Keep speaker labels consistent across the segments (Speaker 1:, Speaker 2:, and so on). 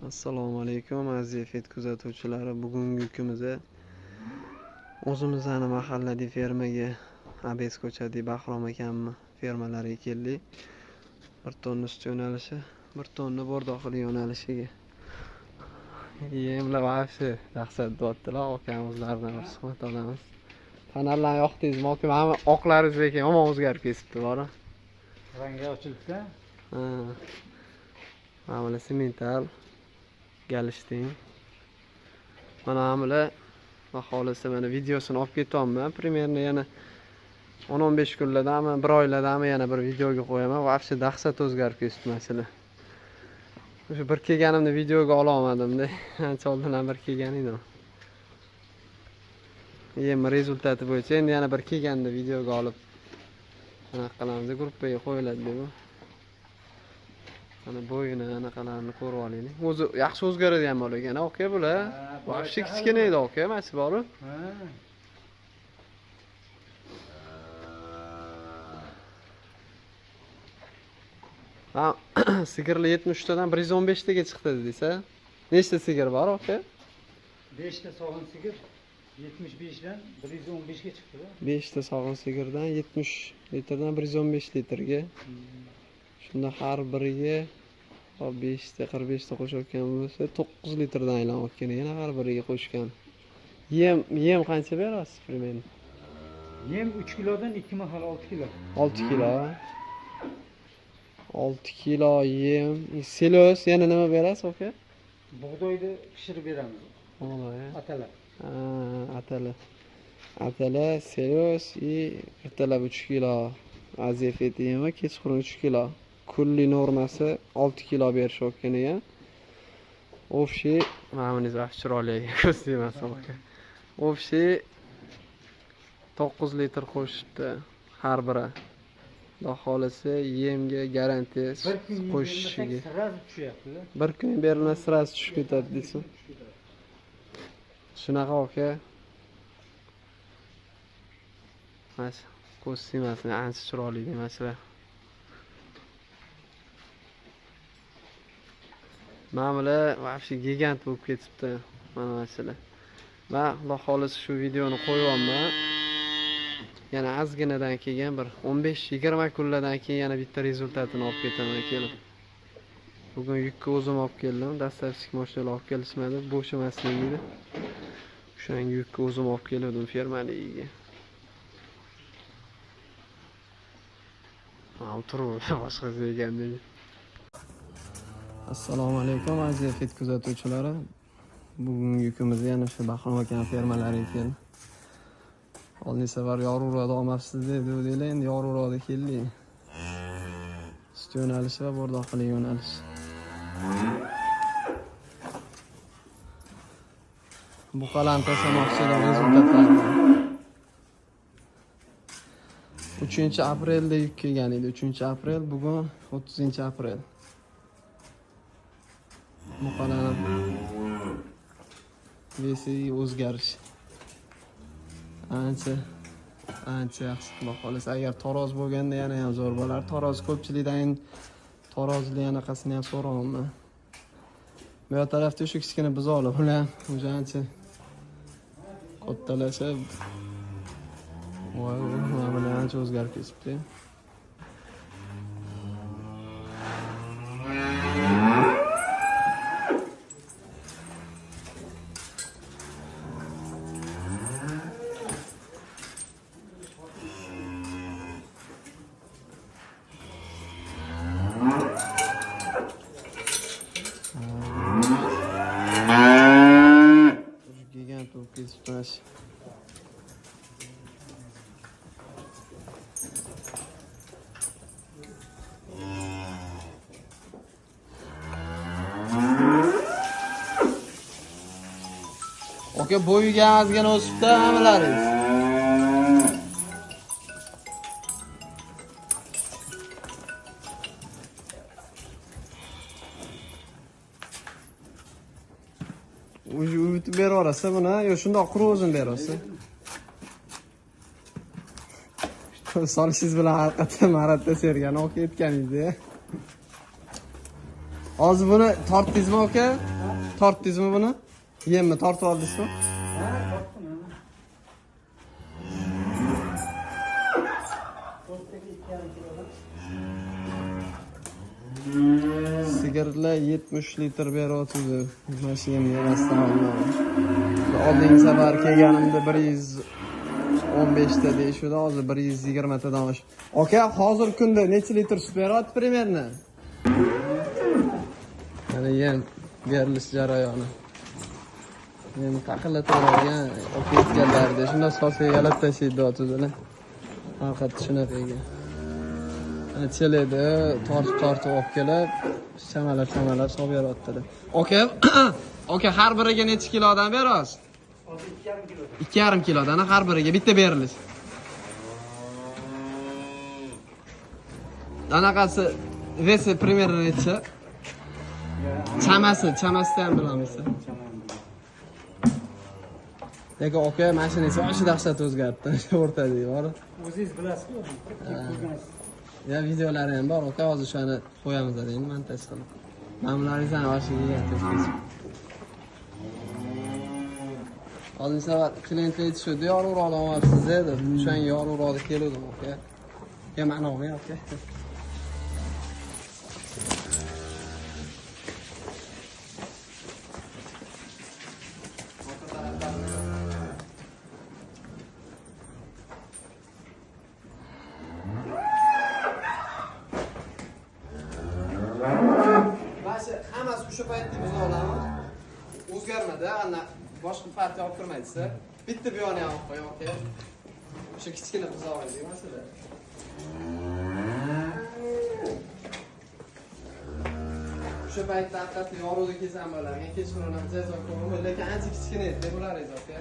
Speaker 1: Assalomu alaykum aziz Efet kuzatuvchilari. Bugungi kunimizda o'zimizni mahalladagi fermaga, Abes ko'chadagi Bahrom akamni fermalariga keldik. 1 tonna sut yo'nalishi, 1 tonna bo'rdoqli yo'nalishiga. Yemlar вообще dahshat deyaptilar. Akam o'zlaridan bir suhbat olamiz. Fonarlarni yoqdingizmi aka? Mana oqlaringiz lekin yomon o'zgarib ketibdi, bora.
Speaker 2: Rangi ochilibdi.
Speaker 1: Ha. Mana bular semental galishting. Mana bular xohlasa mana videosini olib ketyapman. Примерно yana 10-15 kunlardami, bir oylardami yana bir videoga qo'yaman. Вообще dahshat o'zgarib ketibdi masala. O'sha bir kelganimda videoga ola olmadim-da. Ancha oldin ham bir kelgan edim. Yem rezultati bo'yicha endi yana bir kelganda videoga olib anaqa qilamiz, gruppaga qo'yiladi bu. Mana bo'yini anaqalarini ko'rib olaylik. O'zi yaxshi o'zgaradigan mol ekan, aka bular. Вообще kichkina edi aka, mana shu bor. Ha, sigirlar 73 tadan 115 taga chiqdi dedingiz-a? Nechta sigir bor aka?
Speaker 2: 5 ta sog'in sigir 75 dan 115 ga chiqdi.
Speaker 1: 5 ta sog'in sigirdan 70 litrdan 115 litrga. Shunda har biriga hop 5 ta 45 ta qo'shayotgan bo'lsa 9 litrdan aylanayotgan yana har biriga qo'shgan. Yem qancha berasiz примерно?
Speaker 2: Yem 3 kilodan 2 mahal 6 kilo.
Speaker 1: 6 kilo. 6 kilo yem. Selos yana nima berasiz aka?
Speaker 2: Bug'doyni pishirib beramiz.
Speaker 1: Bug'doy.
Speaker 2: Atala.
Speaker 1: Ha, atala. Atala, selos и ertalab 3 kilo azefet yemi, kechqurun 3 kilo. Kunlik normasi 6 kilo berishayotgan ekan. Общий mana buningiz vaqt chiroyli ekan, ko'z tegmasin aka. Общий 9 litr qo'shibdi har biri. Xudo xolasa yemga garantiya qo'shishiga. Bir kun berilmasa sirasi tushib ketadi deysiz. Shunaqa aka. Mana ko'z tegmasin, ancha chiroyli demaslar. Mana bular вообще gigant bo'lib ketibdi mana masala. Va Xudo xolasa shu videoni qo'yyapman. Yana ozginadan keyin bir 15-20 kunlardan keyin yana bitta rezultatini olib ketaman kelib. Bugun yukka o'zim olib keldim. Dastlabki mashinalar olib kelishmadi, bo'sh emasligida. O'shanga yukka o'zim olib keldim fermaligiga. O'tirib boshqa ekan dedi. Assalomu alaykum aziz Efet kuzatuvchilari. Bugungi yukimiz yana shu Bahrom aka fermalariga keldi. Oldin safar yorug'roqda olmabsiz dedinglar, endi yorug'roqda keldik. Sut yo'nalishi va bo'rdoqli yo'nalish. Buqalarni tashlamoqchi edim rezultatlarini. 3-aprelda yuk kelgan edi. 3-aprel, bugun 30-aprel. Buqalarni vesi o'zgarish. Ancha yaxshi, xudo xolasa. Agar taroz bo'lganda yana ham zo'r bo'lar. Taroz ko'pchilikdan tarozli anaqasini ham so'rayapman. Bu yoq tarafda shu kichkina buzoqlar, bular ham o'sha ancha kattalashib, voy, mana bular ancha o'zgarib ketibdi. Aka bo'yiga ozgina o'sibdi hammalaringiz. O'zi uyutib beraverasiz buni, yo shundoq quruq o'zini berasiz. Solishingiz bilan haqiqatda maratda sergan aka aytganingiz. Hozir buni tortdingizmi aka? Tortdingizmi buni? Yemmi tortib oldingizmi?
Speaker 2: Ha, tortdim. Tortdagi 2,5 kilodan.
Speaker 1: Sigirlar 70 litr beryotdi. Mana shu yemni yemasdan oldin. Oldingi safar kelganimda 115 ta deyishuvdi, hozir 120 tadan oshib. Aka, hozir kunda necha litr sut beryapti примерно? Mana yem berilish jarayoni. Yem taqillatib olib ketganlarida shunday sosaga yalab tashlaydi deyotdilar. Haqiqatda shunaqa ekan. Mana chelakda tortib olib kelib, chamalab solib beryaptilar. Aka, aka har biriga necha kilodan berasiz?
Speaker 2: Hozir 2,5 kilo.
Speaker 1: 2,5 kilodan har biriga bitta berilish. Anaqasi vesi примерно necha? Chamasi, chamasini ham bilamiz. Lekin aka mashinasi вообще dahshat o'zgardi. O'rtada bor.
Speaker 2: O'zingiz bilasiz-ku, ko'rgansiz.
Speaker 1: Ya videolari ham bor, aka hozir shuni qo'yamiz endi montaj qilib. Mana bularni ham вообще yegan. Oldin safar klient aytishdi, yorug'roq olmayapsiz dedi. O'shanga yorug'roqda keluvdim aka. Ya mana olmay aka. Hammasi o'sha paytda buzoqlarmi? O'zgarmadi, ana boshqa partiya olib kirmaysiz. Bitta buyoni ham olib qo'y, aka. O'sha kichkina buzoq edi, masalan. O'sha paytda haqiqatda yorug'da kelsam bo'larkan, kechqurun ham jazo ko'rib, lekin ancha kichkina edi, bo'laringiz aka.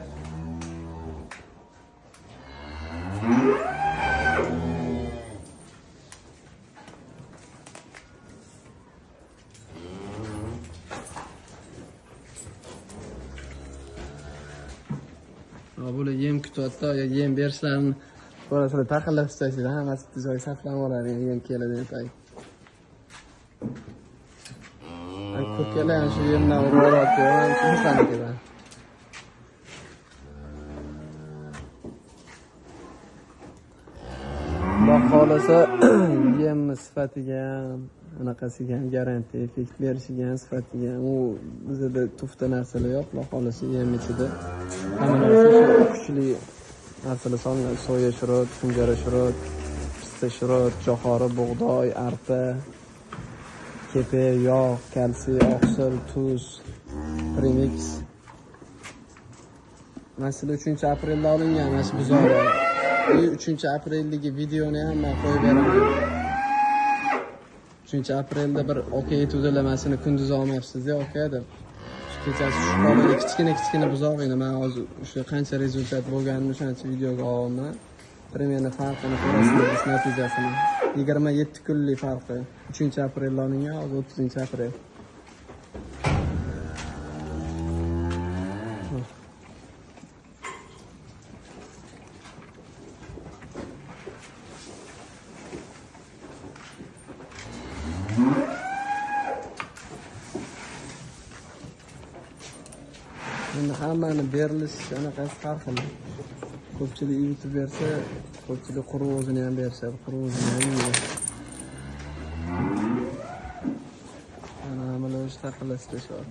Speaker 1: Bular yem kutyapti, yem berishlarini ko'rasizlar, taqillab tashlaydi, hammasi bitta joyga saflanib oladi, yem keladi payt. Ko'kalar ham shu yemdan urib oladi, xursand. Xudo xohlasa yemni sifatiga ham, anaqasiga ham garantiya effekt berishiga ham, sifatiga ham. U bizda tufta narsalar yo'q, Xudo xohlasa yem ichida hamma narsa shu kuchli narsalar solinadi. Soya shurot, kunjara shurot, pista shurot, jo'xori, bug'doy, arpa, kepir, yog', kalsiy, oqsil, tuz, premix. Masalan, 3-aprelda olingan mana shu buzoqlar. 3-apreldagi videoni ham men qo'yib beraman. 3-aprelda bir aka aytuvdilar, masini kunduz olmayapsiz-da aka deb. Shu kechasi tushib qoldi, kichkina buzoq edi. Men hozir o'sha qancha rezultat bo'lganini o'shancha videoga olaman. Примерно farqini ko'rasizlar, natijasini. 27 kunlik farqi. 3-aprelda olingan, hozir 30-aprel. Endi hammani berilish anaqasi har xil. Ko'pchilik ivitib bersa, ko'pchilik quruq o'zini ham berishadi, quruq o'zini ham yeydi. Mana bular taqillashib.